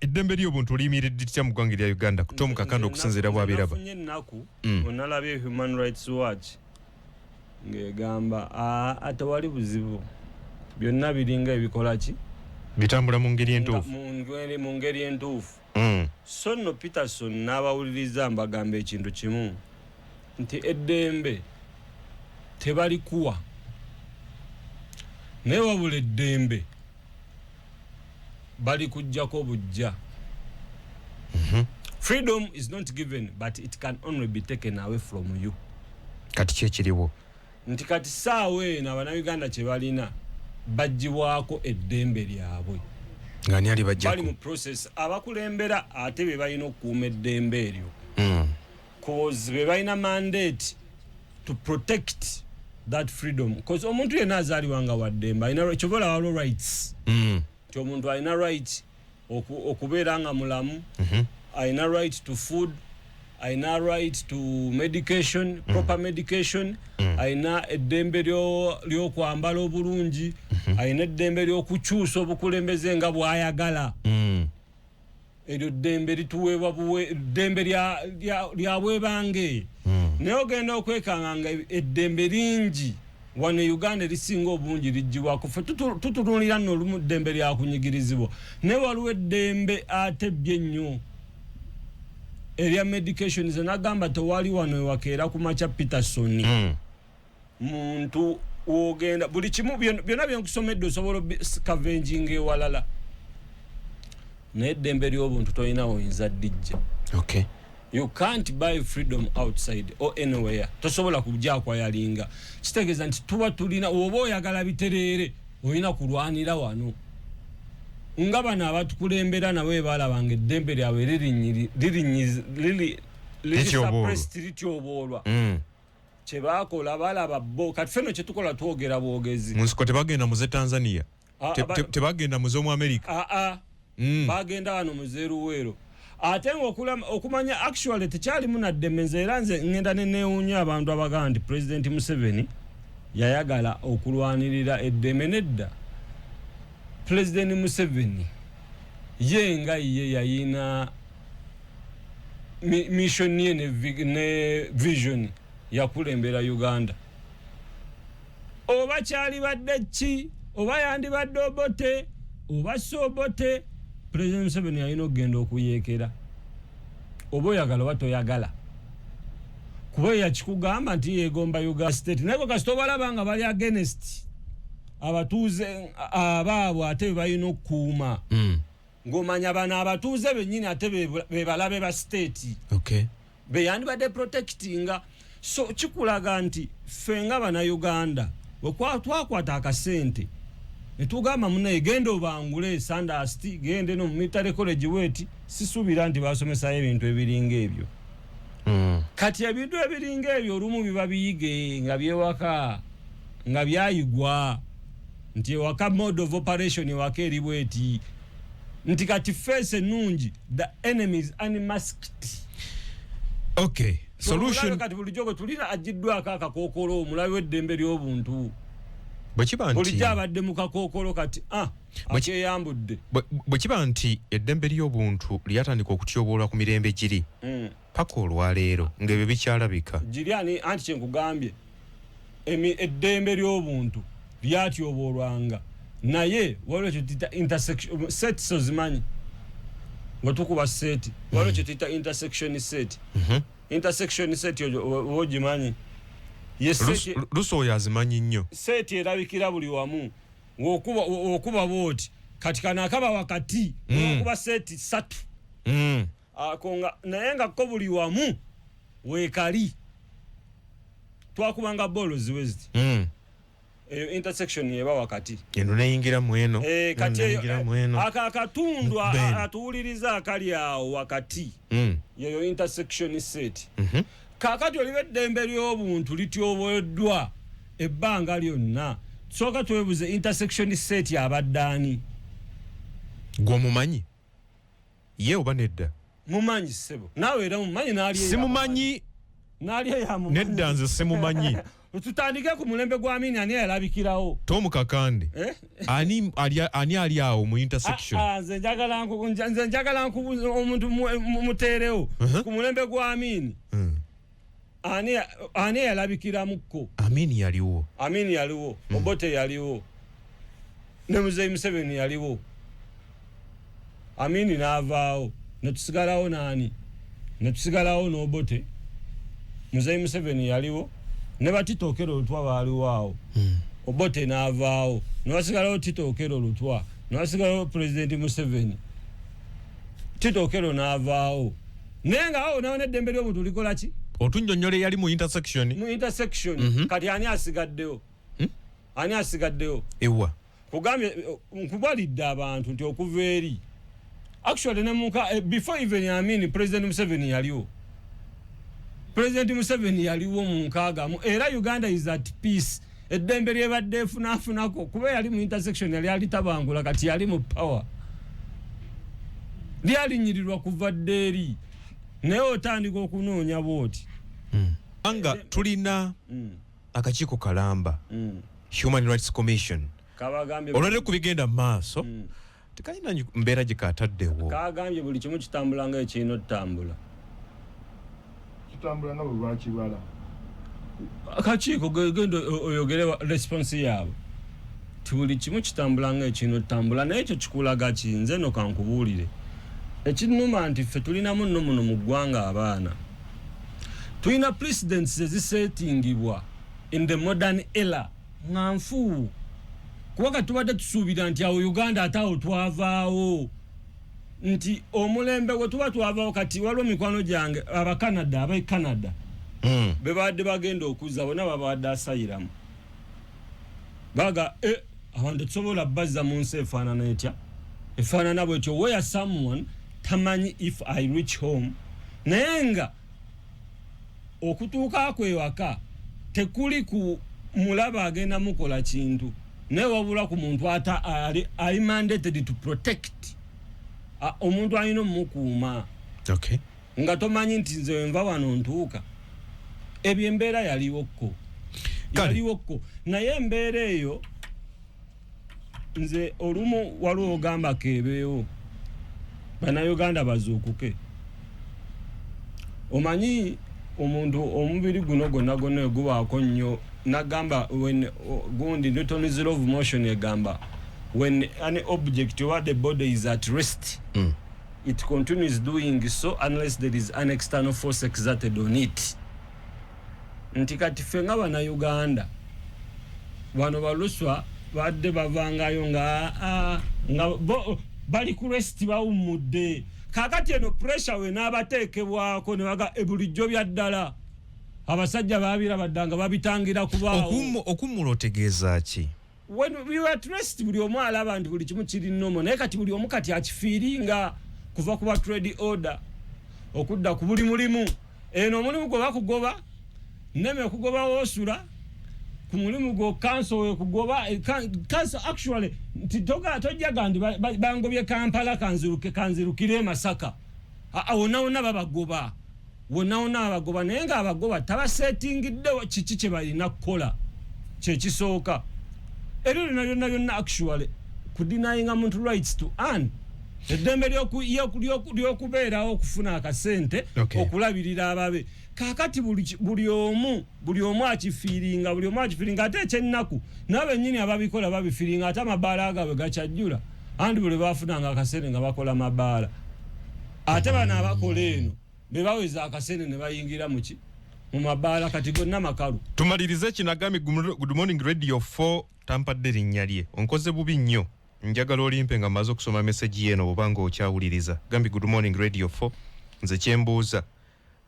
Eddembe ly'obuntu liyimiridde litya mu ggwanga erya Uganda, Tom Kakande, okusinziira bw'abiraba? Nafunye ennaku onalabye Human Rights Watch ng'egamba tewali buzibu, byonna biringa ebikola ki? Bitambula mu ngeri entuufu. Mu ngeri entuufu. So nno Peterson n'abawuliriza, mbagamba ekintu kimu nti eddembe tebalikuwa, naye wabula eddembe balikuggyako bujja. Freedom is not given, but it can only be taken away from you. Kati kyekiriwo? Nti kati saawa eno Abannayuganda kye balina, baggyibwako eddembe lyabwe. Ng'ani ali Bali bajjako? mu process. Abakulembera ate be balina okukuuma eddembe eryo, cause be balina mandate to protect that freedom, cause omuntu yenna azaalibwa nga waddembe, alina kyova olaba waliwo rights, nti omuntu alina right okubeera nga mulamu, alina right to food, alina right to medication, proper medication, alina eddembe ly'okwambala obulungi, alina eddembe ly'okukyusa obukulembeze nga bw'ayagala. Eryo ddembe lituweebwa ddembe lya bwebange. Naye ogenda okwekanga nga eddembe lingi wano e Uganda erisinga obungi lijjibwako. Ffe tutunuulira nno olumu ddembe lyakunyigirizibwa, naye waliwo eddembe ate bbi ennyo erya medication. Ze nagamba, tewali wano ewakeera ku makya, Peterson, muntu wogenda buli kimu byonna byenkusomedde osobola scavenginga ewalala, naye eddembe ly'obuntu tolina oyinza ddijja. You can't buy freedom outside or anywhere. Tosobola kujjakwayalinga. Kitegeeza nti tuba tulina, oba oyagala bitereere, olina kulwanira wano nga bano abatukulembera nabo balabanga eddembe lyabwe liri Lityoboolwa. suppressed, lityoboolwa. Kyebakola balaba bo. Kati feno kyetukola, twogera bwogezi. Mu nsiko tebagenda muze Tanzania? Ah, Tebagenda muze omu America? Aa, bagenda wano muzeeruweero, ate nga okumanya actually tekyalimu naddembe. Nze era nze ŋŋenda neneewuunya abantu abagamba nti President Museveni yayagala okulwanirira eddembe. Nedda, President Museveni ye nga ye yayina mission ye ne vision yakulembera Uganda. Oba kyalibadde ki, oba yandibadde Obote oba si Obote, President Museveni yalina okugenda okuyeekera, oba oyagala oba toyagala, kuba yakikugamba nti yegomba Uganda state. Naye gwe kasita obalaba nga bali against abatuuze abaabwe ate be balina okukuuma, ng'omanya bano abatuuze bennyini ate be balabe ba state beyandibadde protectinga. So kikulaga nti ffe nga Bannayuganda bwe twakwata akasente netugamba munaye genda obangule Sandhurst, gende no mu military college weti, sisuubira nti basomesayo ebintu ebiringa ebyo. Kati ebintu ebiringa ebyo olumu biba biyige nga byewaka, nga byayigwa nti ewaka mode of operation ewaka eri bweti, nti kati face ennungi, the enemy is unmasked. Okay, solution solution kati bulijjo gwe tulina agiddwako akakookolo, omulabi w'eddembe ly'obuntu. Bwe kiba nti Bulijjo abadde mu kakookolo, kati akeyambudde. Bwe kiba nti eddembe ly'obuntu lyatandika okutyoboolwa ku mirembe giri paka olwaleero ng'ebyo bikyalabika, Giri ani? Anti kyenkugambye, eddembe ly'obuntu lyatyoboolwanga, naye waliwo kyetuyita intersection sets. Ozimanyi nga tukuba set, waliwo kyetuyita intersection set. Intersection set oyo oba ogimanyi? Ye set. Luso oyo azimanyi nnyo. Set erabikira buli wamu. Wokuba bwoti, kati kano akaba wakati, okuba set satu, ako nga naye nga ko buli wamu weekali. Twakubanga bolo ziwe ziti, eyo intersection eba wakati. Eno neyingira mu eno. Eh, eno kati eyo neyingira mu eno. Ako akatundu Ben. atuwuliriza akali awo wakati, yeyo intersection set. Kaakati oliba eddembe ly'obuntu lityoboleddwa ebbanga lyonna, sooka twebuze intersection set abadde ani? Gwe omumanyi ye oba nedda? Mumanyi ssebo, naawe era mumanyi, naali Simumanyi. Naali eyamumanyi. Nedda, nze simumanyi. Tutandike ku mulembe gwa Amini, ani yalabikirawo? Tom Kakande. Eh? Ani ali awo mu intersection? Ah, ah, nze njagala omuntu muteerewo ku mulembe gwa Amini. Ani yalabikiramuko? Amini yaliwo. Amini yaliwo. Obote yaliwo, ne Muzeyi Museveni yaliwo. Amini n'avaawo, netusigalawo naani? Netusigalawo n'Obote. Muzeyi Museveni yaliwo, ne ba Tito Okello Lutwa baaliwo awo. Obote n'avaawo, newasigalawo Tito Okello Lutwa, newasigalawo Pulezidenti Museveni. Tito Okello n'avaawo, naye nga awo nawo n'eddembe ly'obuntu likola ki? Otunnyonnyola eyali mu intersection. Mu intersection. Kati ani asigaddewo? Ani asigaddewo? Ewa? Kugambye, nkubalidde abantu nti okuva eri, actually nemuka before even Amin, President Museveni yaliwo. President Museveni yaliwo mu 60 era Uganda is at peace. Eddembe lyebadde efunafunako kuba yali mu intersection, yali alitabangula. Kati yali mu power, lyalinyirirwa kuva dda eri, naye otandika okunoonya bwoti. Nga tulina akakiiko kalamba, Human Rights Commission. Kabagambye Olwaliro ku bigenda mu maaso, tekalina mbeera gye kataddewo. Kagambye buli kimu kitambula nga ekirina otutambula. Kitambula nga bwe lwakibala. Akakiiko genda oyogere response yaabwe ti buli kimu kitambula nga ekirina otutambula. Naye ekyo kikulaga ki? Nze no kankubuulire ekinuma nti ffe tulinamu nno muno mu ggwanga abaana, tulina precedents ezisetingibwa in the modern era nga nfu, kuba kati tubadde tusuubira nti awo Uganda ate awo twavaawo, nti omulembe gwe tuba twavaawo. Kati waliwo mikwano gyange Abacanada, abae Canada bebadde bagenda okuzza bonna babawadde asylum. Baga e abantu tetusobola bazza mu nsi efaanana etya, efaanana bwetyo, where someone tamanyi if I reach home. Naye nga okutuuka kwewaka tekuli ku mulaba agenda mukola kintu, naye wabula ku muntu ata ali mandated to protect. Omuntu alina omukuuma nga tomanyi nti nze wenva wano ntuuka. Ebyo embeera yaliwokko. Yaliwokko, naye embeera eyo nze olumu waliwo ogamba keebeewo Bannayuganda bazuukuke. Omanyi omuntu omubiri guno gwonna gwonna egubaako nnyo, nagamba when gundi Newton's law of motion egamba when an object or the body is at rest, it continues doing so unless there is an external force exerted on it. Nti kati ffe nga Bannayuganda bano baluswa badde bavangayo nga nga bali ku rest, bawummudde. Kakati eno pressure we n'abateekebwako ne baga bulijjo bya ddala abasajja babiraba dda nga babitangira kubaawo. Okuwummula otegeeza ki? When we were at rest, buli omu alaba nti buli kimu kiri normal, naye kati buli omu kati akifiiringa kuva ku ba trade order okudda ku buli mulimu. Eno omulimu gwe bakugoba, neme ekugoba woosula ku mulimu gwo, kanso wekugoba. Kanso actually nti tojjaga nti bangobye Kampala, kanzirukire e Masaka. Wonna wonna babagoba, wonna wonna babagoba, naye ng'abagoba tabasetingiddewo kiki kye balina kukola. Kyekisooka eryo lyonna lyonna lyonna actually kudenyinga muntu rights to earn, eddembe ly'okubeerawo, okufuna akasente, okulabirira ababe. Kaakati buli omu akifiiringa, buli omu akifiiringa. Ate ekyennaku nabo bennyini ababikola babifiiringa, ate amabaala gaabwe gakyajjula. Andi buli bafunanga akasente nga bakola mabaala, ate bano abakola eno be baweza akasente ne bayingira muki? Mu mabaala. Kati gonna makalu. Tumalirize kinagambye. Good morning Radio 4. Tampadde linnya lye, onkoze bubi nnyo. Njagala olimpe nga mmaze okusoma message yeno oba nga okyawuliriza. Gambi good morning Radio 4, nze kyembuuza,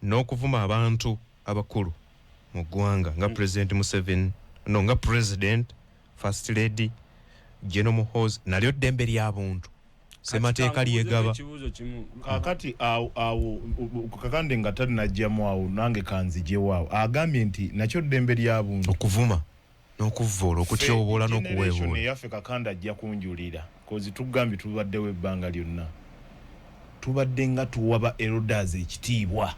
n'okuvuma abantu abakulu mu ggwanga nga President Museveni, no, nga President, First Lady, General Muhoozi, nalyo ddembe lya buntu semateeka lyegaba? Ekibuuzo kimu. Kakati awo Kakande nga talinajjamu awo, nange kanzijewo awo. Agambye nti nakyo ddembe lya buntu. Okuvuma n'okuvvoola, okutyoboola n'okuweebuula. Eyaffe Kakande ajja kunjulira, 'cause tugambye tubaddewo ebbanga lyonna, tubadde nga tuwa ba elders ekitiibwa.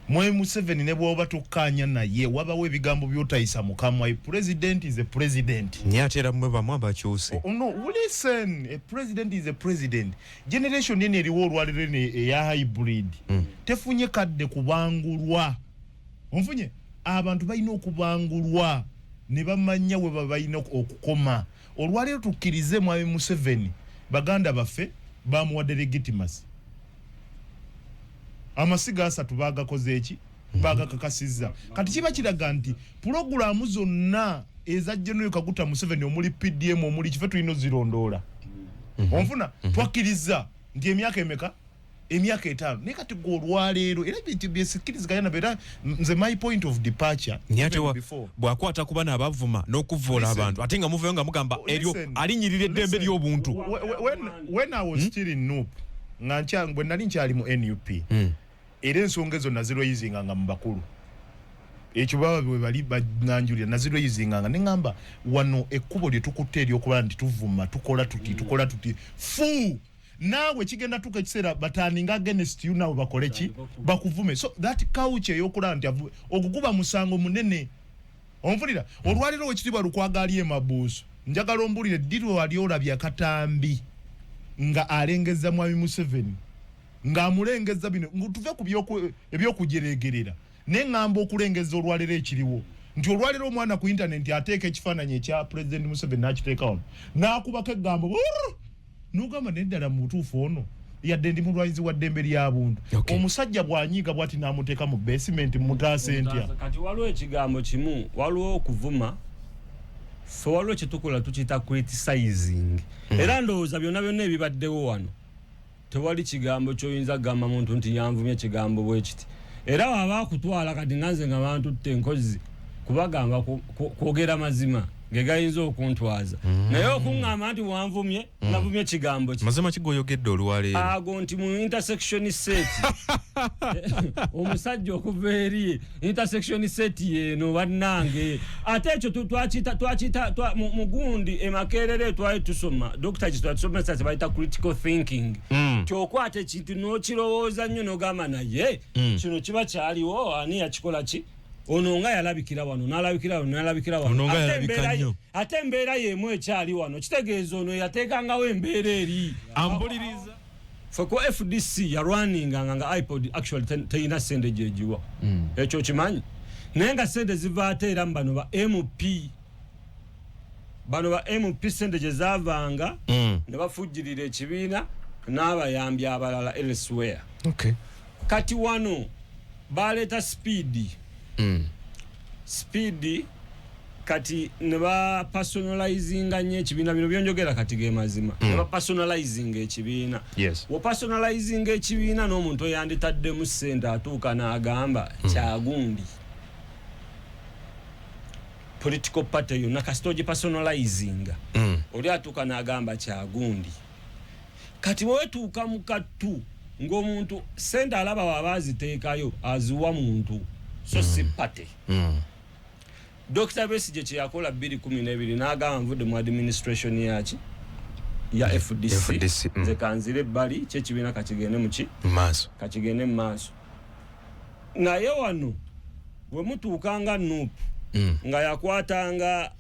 Mwami Museveni ne bw'oba tokkaanya naye, wabawo ebigambo by'otayisa mu kamwa. A president is a president. Naye ate era mmwe bamu abakyuse. Oh, no, listen, a president is a president. Generation eno eriwo olwaleero eno eya hybrid tefunye kadde kubangulwa. Onfunye? Abantu balina okubangulwa ne bamanya we baba balina okukoma. Olwaleero tukkirize Mwami Museveni, baganda baffe bamuwadde legitimacy. Amasiga 3 bagakoze eki? Bagakakasizza. Kati kiba kiraga nti pulogulaamu zonna eza General Kaguta Museveni, omuli PDM, omuli kife, tulina ozirondoola. Onfuna? Twakkiriza nti emyaka emeka? Emyaka 5. Naye kati gwe olwaleero era byesikkiriziganya nabyo, era nze my point of departure Naye ate even before bw'akwata ku bano abavuma n'okuvvoola Listen. abantu, ate nga muvayo nga mugamba eryo Listen. alinyirira eddembe Listen. ly'obuntu. When I was still in NUP, nga bwe nali nkyali mu NUP, era ensonga ezo nazirwaizinganga mu bakulu. Ekyo baba bwe bali bananjulira, nazirwaizinganga ne ŋŋamba wano ekkubo lye tukutte ery'okuba nti tuvuma, tukola tuti, tukola tuti fu naawe kigenda tuka ekiseera bataninga against you, naawe bakole ki? Bakuvume. So that culture ey'okulaba nti ogwo guba musango munene. Onfulira? Olwaleero wekitiibwa Lukwago ali emabuuso, njagala ombulire ddi lwe wali olabye akatambi nga alengeza Mwami Museveni, ng'amulengeza bino, tuve ku ebyokujeregerera, naye ŋŋamba okulengeza olwaleero ekiriwo nti olwaleero omwana ku intaneti ateeka ekifaananyi ekya President Museveni n'akiteeka wano n'akubako eggambo, "Urr!" N'ogamba naye ddala mu butuufu ono yadde ndi mulwanyizi wa ddembe lya buntu, omusajja bw'anyiiga bw'ati n'amuteeka mu basement, mutaase ntya? Kati waliwo ekigambo kimu, waliwo okuvuma, ffe waliwo kyetukola tukiyita criticizing. Era ndowooza byonna byonna ebibaddewo wano tewali kigambo kyoyinza kugamba muntu nti yanvumye ekigambo bwe kiti. Era waba akutwala kati nga nze nga bantutte enkozi kubagamba kwogera mazima ge gayinza okuntwaza, naye okuŋŋamba nti wanvumye, navumye ekigambo ki? Mazima kigoyogedde olwaleero? Ago nti mu intersection set omusajja okuva eri intersection set yeeno bannange, ate ekyo twakiyita mu gundi emakerere twali tusoma, Dokita kitwatusomesa tebayita critical thinking. Kyokwata ekintu n'okirowooza nnyo n'ogamba naye kino kiba kyaliwo, ani yakikola ki? Ono nga yalabikira wano, n'alabikira wano, n'alabikira wano. Ono nga Ate yalabika nnyo. Ate embeera y'emu ekyali wano, kitegeeza ono yateekangawo embeera eri. Ambuliriza. Fe ku FDC yarwaninganga nga IPOD actually teyina sente gyegiwa. Ekyo kimanyi, naye nga sente ziva ate era mu bano ba MP, bano ba MP sente gye zaavanga ne bafujjirira ekibiina n'abayambi abalala elsewhere. Kati wano baleeta speed. Speed kati ne bapersonalizinga nnyo ekibiina. Bino byonjogera kati ge mazima. Ne bapersonalizinga ekibiina. Wopersonalizinga ekibiina n'omuntu oyanditaddemu ssente atuuka n'agamba kyagundi political party yonna kasita ogipersonalizinga, oli atuuka n'agamba kyagundi. Kati wetuuka mu kattu ng'omuntu sente alaba waba aziteekayo aziwa muntu so si party. Dr Besigye kyeyakola 2012 n'agamba nvudde mu administration yaki ya FDC, FDC. Nze kanzire ebbali, kyekibiina kakigende muki? Mu maaso. Kakigende mu maaso. Naye wano bwe mutuuka nga NUP nga yakwatanga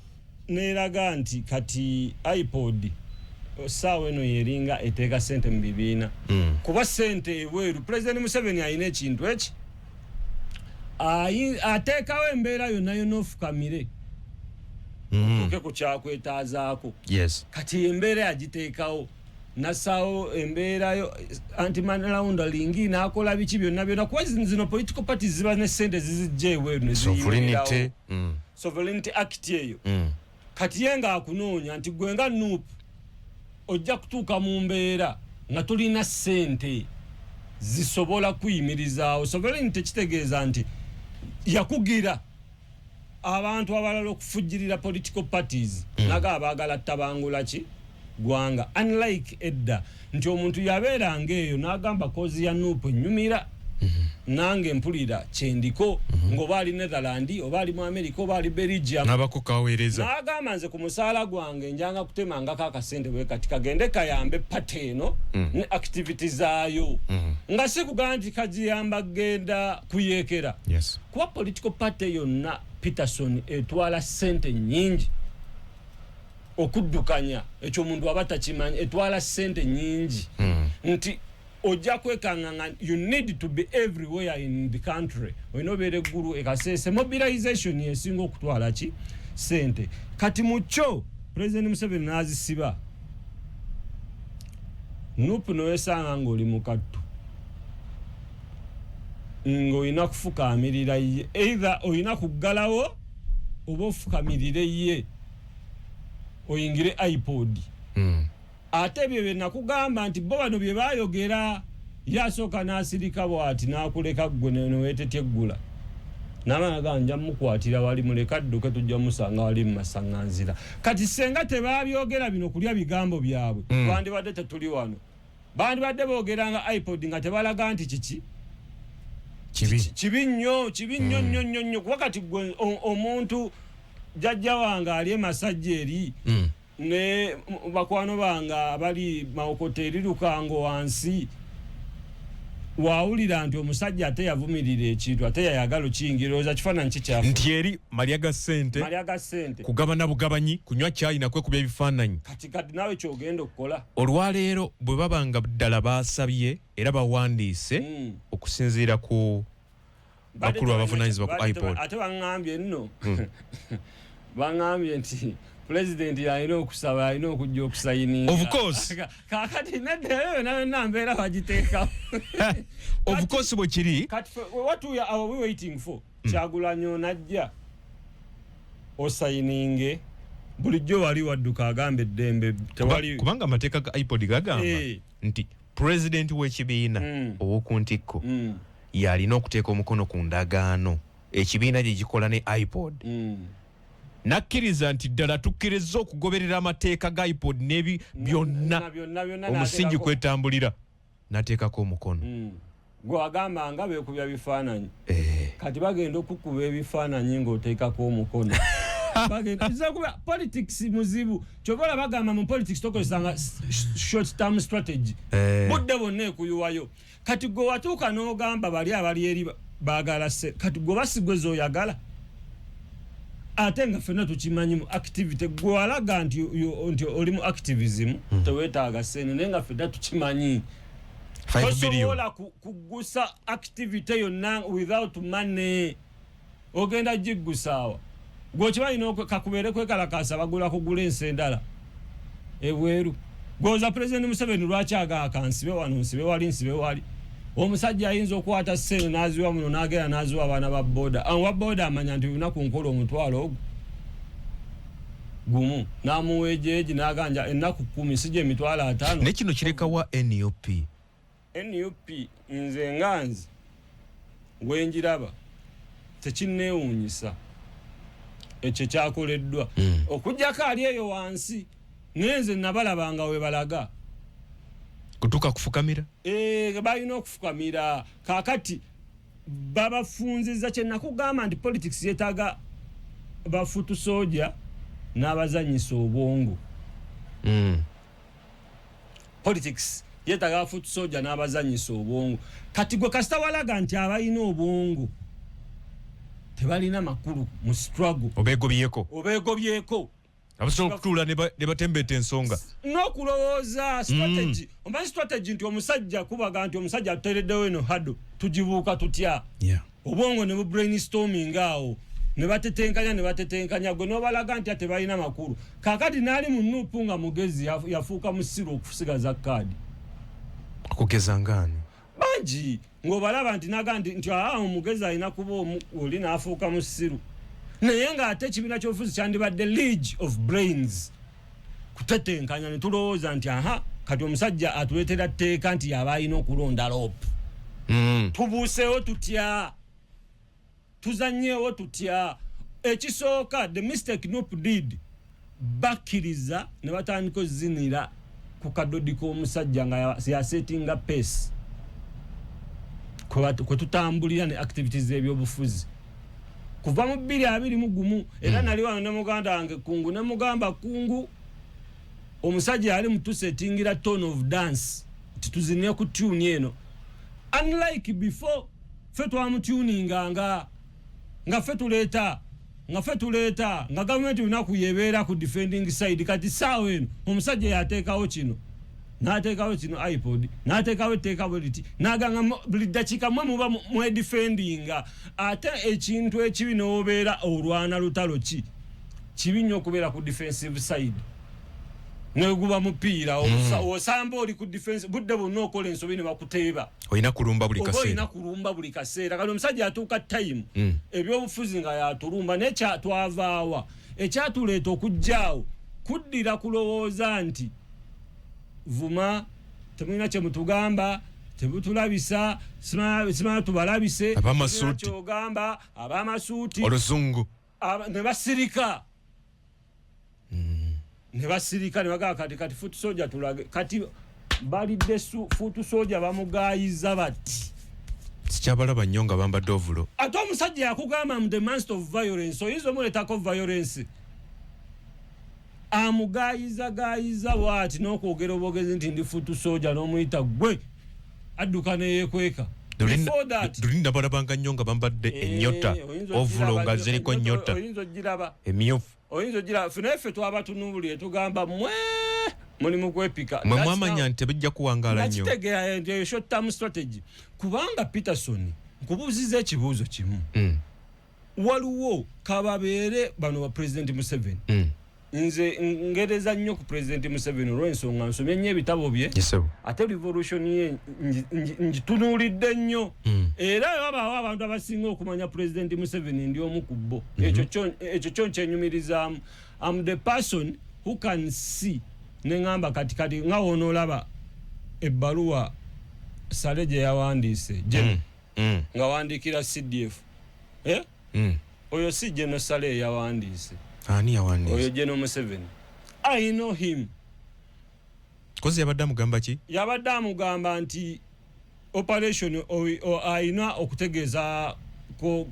neraga nti kati IPOD saawa eno yeringa eteeka sente mu bibiina, kuba sente ebweru. President Museveni alina ekintu eki, ateekawo embeera yonna yonna ofukamire otuuke ku kyakwetaazaako. Kati embeera yagiteekawo, nassaawo embeerayo anti money laundering, n'akola biki byonna byonna, kuba zino political parties ziba ne sente zizijja ebweru ne ziyimirirawo. Sovereignty. Sovereignty Act eyo. Kati ye ng'akunoonya nti gwe nga NUP ojja kutuuka mu mbeera nga tolina ssente zisobola kuyimirizaawo. Sovereignty kitegeeza nti yakugira abantu abalala okufujjirira political parties, naga abaagala tabangula ki gwanga, unlike edda nti omuntu yabeeranga eyo n'agamba cause ya NUP ennyumira. Nange mpulira kyendiko, ng'oba ali Netherland, oba ali mu America, oba ali Belgium. Nabako kaweereza. N'agamba, nze ku musaala gwange njanga kutemangako akasente bwe kati, kagende kayambe party eno ne activity zaayo, nga si kugamba nti kagiyamba genda kuyeekera. Kuba political party yonna, Peterson, etwala sente nyingi okuddukanya. Ekyo omuntu aba takimanyi, etwala sente nyingi, nti ojja kwekanga nga you need to be everywhere in the country. Olina obeera eggulu ekaseese. Mobilization esinga okutwala ki sente. Kati mukyo President Museveni n'azisiba NUP, nowesanga ng'oli mukattu, ng'olina kufukaamirira ye, either olina kuggalawo oba ofukamirire ye oyingire IPOD. Ate ebyo bye nakugamba nti bo bano bye bayogera, ye asooka n'asirika bw'ati n'akuleka ggwe neweetetya eggula n'amana nja mukwatira wali, muleka adduke, tujja musanga wali mu masaŋŋanzira. Kati senga tebabyogera bino kulya bigambo byabwe, bandibadde tetuli wano. Bandibadde boogeranga IPOD nga tebalaga nti kiki. Kibi. Kibi nnyo, kibi nnyo nnyo nnyo nnyo. Kuba kati gwe omuntu jjajja wange ali emasajja eri ne bakwano bange abali Mawokota eri Lukango wansi, wawulira nti omusajja ate yavumirira ekintu, ate yayagala okiyingira, olowooza kifaananyi kikyafu? Nti eri malya ga ssente. Malya ga ssente. Kugabana bugabanyi, kunywa kyayi nakwekubya ebifaananyi. Kati naawe kyogenda okukola. Olwaleero bwe baba nga ddala basabye era bawandiise okusinziira ku bakulu abavunaanyizibwa ku IPOD. Ate baŋŋambye nno, baŋŋambye nti pulezidenti alina okusaba, alina okujja okusayininga. Of course. Kakati nedda, eyo yonna yonna mbeera bagiteekawo. Of course, bwe kiri. Kati what are we waiting for? Kyagulanyi onajja osayininge, bulijjo wali wadduka agamba eddembe tewali. Kubanga amateeka ga IPOD gagamba nti pulezidenti w'ekibiina ow'oku ntikko yalina okuteeka omukono ku ndagaano ekibiina gye gikola ne IPOD, nakkiriza nti ddala tukkiriza okugoberera amateeka ga IPOD n'ebi byonna Na byonna byonna omusingi n'ateekako- kwetambulira, n'ateekako omukono. Gwe wagamba nga beekubya bifaananyi. Kati bagenda okukuba ebifaananyi ng'oteekako omukono. Nza kuba politics muzibu. Kyova olaba bagamba mu politics tokozesanga short term strategy. Budde bwonna ekuyiwayo. Kati gwe watuuka n'ogamba bali abali eri baagala se, kati gwe basigwe z'oyagala, ate nga ffenna tukimanyi mu activity gwe walaga nti nti oli mu activism teweetaaga sente, naye nga ffenna tukimanyi 5 billion. tosobola kugusa activity yonna without money. Ogenda giggusaawa gweokimanyi kakubeere kwekalakasa, bagula kugula ensi endala ebweru. Gwoza Pulezidenti Museveni lwaki agaaka nsibe wano, nsibe wali, nsibe wali? Omusajja ayinza okukwata ssente n'aziwa muno, n'agenda n'aziwa abaana ba boda. Wa boda amanya nti lunaku nkola omutwalo ogwo gumu, n'amuwa ejeegi n'aganja ennaku 10, sijja 50,000. Naye kino kirekawa NUP? NUP nze nga nze wenjiraba tekinneewuunyisa ekyo kyakoleddwa, okugjako ali eyo wansi, naye nze nabalabanga we balaga. Kutuuka kufukamira. Eh, balina okufukamira. Kaakati babafunziza kye nakugamba nti politics yeetaaga ba foot soldier n'abazanyisa obwongo. Politics yeetaaga ba foot soldier n'abazanyisa obwongo. Kati gwe kasita walaga nti abalina obwongo tebalina makulu mu struggle, obeegobyeko. Obeegobyeko. Abasobola okutuula ne batembeeta ensonga. N'okulowooza strategy. Omanyi strategy nti omusajja kubaga nti omusajja atuteereddewo eno hado, tugibuuka tutya? Obwongo ne bu brainstorming awo, ne batetenkanya, ne batetenkanya, gwe n'obalaga nti tebalina makulu. Kaakati n'ali mu NUP nga mugezi yafuuka musiru okusigaza kaadi. Okugeza ngaani? Bangi ng'obalaba nti naga nti aa omugezi alina kuba oli n'afuuka musiru, naye ng'ate ekibiina ky'obufuzi kyandibadde league of brains, kutetenkanya ne tulowooza nti aha, kati omusajja atuleetera tteeka nti yaba alina okulonda LOP. Tubuuseewo tutya? Tuzannyeewo tutya? Ekisooka, the mistake NUP did, bakkiriza ne batandika ozinira ku kadodi k'omusajja nga yasetinga pace. Kwe tutambulira ne activities z'ebyobufuzi kuva mu 2021. Era nali wano ne muganda wange Kungu, ne mugamba, "Kungu, omusajja yali mutusetingira tone of dance tituzine ku tune eno." Unlike before, ffe twamutuninganga nga ffe tuleeta nga gavumenti lunaku yebeera ku defending side. Kati saawa eno omusajja yateekawo kino, n'ateekawo kino, IPOD n'ateekawo etteeka bwe liti, n'aganga buli ddakiika mwe muba mwedefendinga. Ate ekintu ekibi n'obeera olwana lutalo ki kibi nnyo okubeera ku defensive side. Neguba mupiira, osamba oli ku defense, budde bwonna okola ensobi ne bakuteeba. Olina kulumba buli Oba olina kaseera. kulumba buli kaseera. Kati omusajja atuuka time ebyobufuzi nga yatulumba. Naye twavaawa? Ekyatuleeta okujjaawo kuddira kulowooza nti vuma temulina kyemutugamba, tebutulabisa, simanya tubalabise. Ab'amasuuti. Kyogamba ab'amasuuti. Oluzungu. Ne basirika, ne basirika, ne bagamba kati foot soldier tulage. Kati balidde foot soldier, bamugayiza bati. Sikyabalaba nnyo nga bambadde ovulo. Ate omusajja yakugamba mu the master of violence, oyinza omuleetako violence, amugayiza gayiza bwati n'okwogera obwogezi nti ndi foot soldier, n'omuyita gwe adduka neyekweka. Before that, Luli nabalabanga nnyo nga bambadde ennyota, oyinza ovulo ogiraba nga ziriko ennyota oyinza ogiraba. Emyufu. Oyinza ogiraba. Ffe naye ffe twabatunuulire, tugamba mwe muli mu kwepika. Mwe That's mwamanya nti tebijja kuwangaala nnyo. Nakitegeera nti eyo short term strategy, kubanga Peterson, nkubuuziza ekibuuzo kimu. Waliwo kababeere bano ba President Museveni. Nze ngereza nnyo ku President Museveni olw'ensonga nsomye nnyo ebitabo bye. Yesebo. Ate revolution ye ngitunuulidde nnyo. Era wabaawo abantu abasinga okumanya President Museveni, ndi omu ku bo. Ekyo kyo nkyenyumirizaamu. Am the person who can see, neŋŋamba kati nga wonoolaba ebbaluwa Sale gye yawandiise nga wandiikira CDF, eh? Oyo si General Sale yawandiise. Ani Oyo yawandiise? General Museveni, I know him. Kozi yabadde amugamba ki? Yabadde amugamba nti operation ayina okutegeeza ko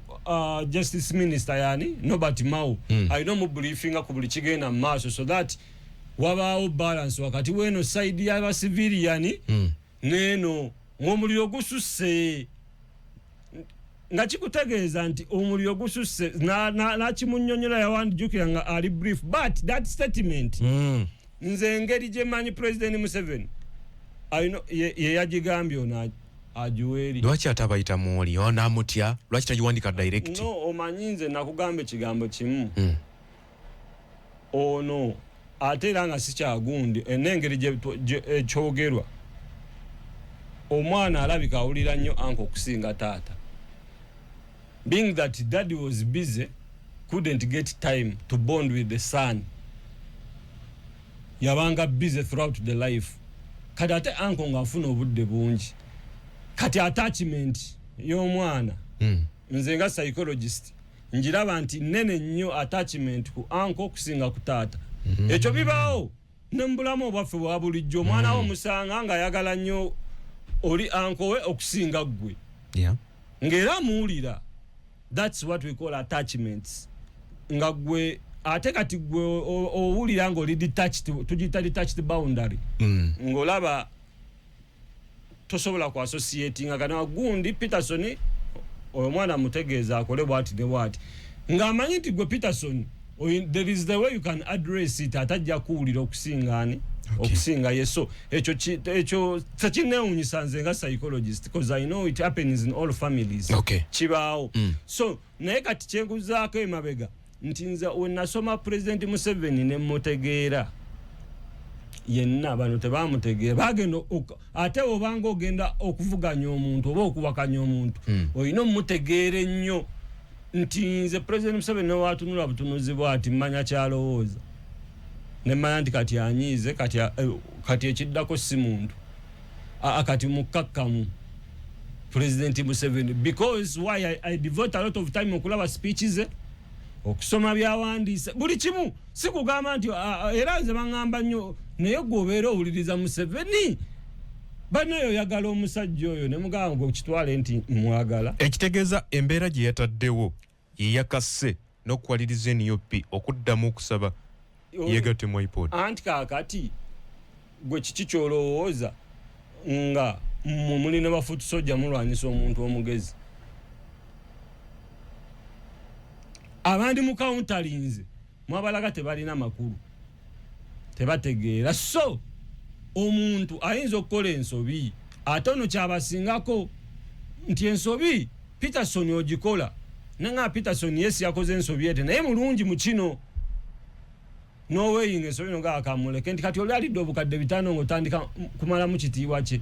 justice minister yani Norbert Mao, ayina omubriefinga ku buli kigenda mu maaso so that wabaawo balance wakati weno side y'abacivilian neeno ng'omuliro gususse, nga kikutegeeza nti omuliro gususse. Nakimunnyonnyola, yawandijukira nga ali brief, but that statement, nze engeri gye mmanyi President Museveni, ye yagigambye ono agiweeri. Lwaki ate abayita mwoli onamutya? Lwaki tagiwandika direct? No, omanyi nze nakugamba ekigambo kimu. Ono ate era nga si kyagundi, n'engeri ekyogerwa, omwana alabika awulira nnyo uncle okusinga taata, being that daddy was busy, couldn't get time to bond with the son. Yabanga busy throughout the life. Kati ate uncle ng'afuna obudde bungi. Kati attachment y'omwana, nze nga psychologist njiraba nti nene nnyo attachment ku uncle okusinga ku taata. Ekyo bibaawo ne mu bulamu obwaffe bwa bulijjo. Omwana wo omusanga ng'ayagala nnyo oli uncle we okusinga ggwe, ng'era amuwulira. That's what we call attachments. Nga gwe ate kati gwe owulira ng'oli detached, tugiyita detached boundary, ng'olaba tosobola ku associatinga kana gundi Peterson. Oyo omwana mutegeeza akole bwati ne bwati, ng'amanyi nti gwe Peterson there is the way you can address it, atajja kuwulira okusinga ani, okusinga ye. So ekyo ekyo tekinneewunyisa nze nga psychologist, because I know it happens in all families. Kibaawo. So naye kati kyenkuzaako emabega nti nze wenasoma President Museveni ne mutegeera yenna, bano tebamutegeera. Bagenda ate obanga ogenda okuvuganya omuntu oba okuwakanya omuntu, olina omutegeera ennyo nti nze President Museveni newatunula butunuzi bwati, mmanya kyalowooza, nemanya nti kati anyiize, kati ekiddako si muntu. Aa, kati mukkakkamu President Museveni, because why I devote a lot of time okulaba speech ze, okusoma byawandiise, buli kimu. Si kugamba nti era nze baŋŋamba nnyo, naye gwe obeera owuliriza Museveni. Banaye oyagala omusajja oyo ne mugamba gwe kitwale nti mwagala. Ekitegeeza embeera gye yataddewo ye yakase n'okuwaliriza NUP okuddamu okusaba yeegatte mu IPOD. Anti kaakati gwe kiki ky'olowooza nga mmwe mulina ba foot soldier mulwanyisa omuntu omugezi? Abandi mu counterlinze mwabalaga tebalina makulu, tebategeera. So omuntu ayinza okukola ensobi, ate ono kyabasingako nti ensobi Peterson ogikola nanga Peterson yesi yakoze ensobi ete naye mulungi mu kino noweyinga ensobi noga akamuleke nti kati oli alidde obukadde 5 ng'otandika kumalamu kitiibwa kye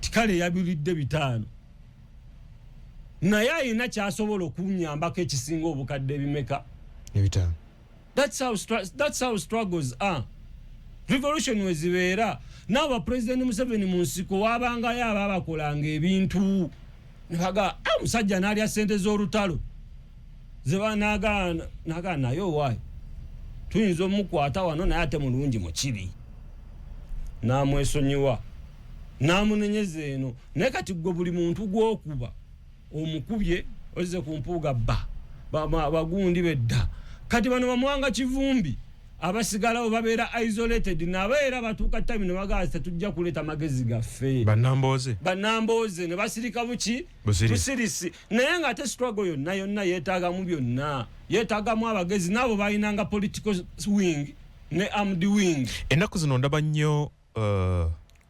tikale yabilidde 5 naye ayina kyasobola okunyambako ekisinga obukadde ebimeka 5. That's how struggles are. Revolution wezibeera n'aba President Museveni mu nsiko wabangayo ababakolanga ebintu nebaga omusajja n'alya ssente z'olutalo zeba naga naye owaayi tuyinza omukwata wano naye ate mulungi mu kibi n'amwesonyiwa n'amunenyeza eno. Naye kati gwe buli muntu gw'okuba omukubye ozze ku mpuuga bba bagundi bedda. Kati bano bamuwanga Kivumbi abasigalawo babeera isolated nabo era batuuka time ne bagamba tetujja kuleeta magezi gaffe. Bannambooze ne basirika buki busirisi. Naye ng'ate struggle yonna yonna yeetaagamu byonna, yeetaagamu abagezi n'abo balinanga political wing ne armed wing. Ennaku zino ndaba nnyo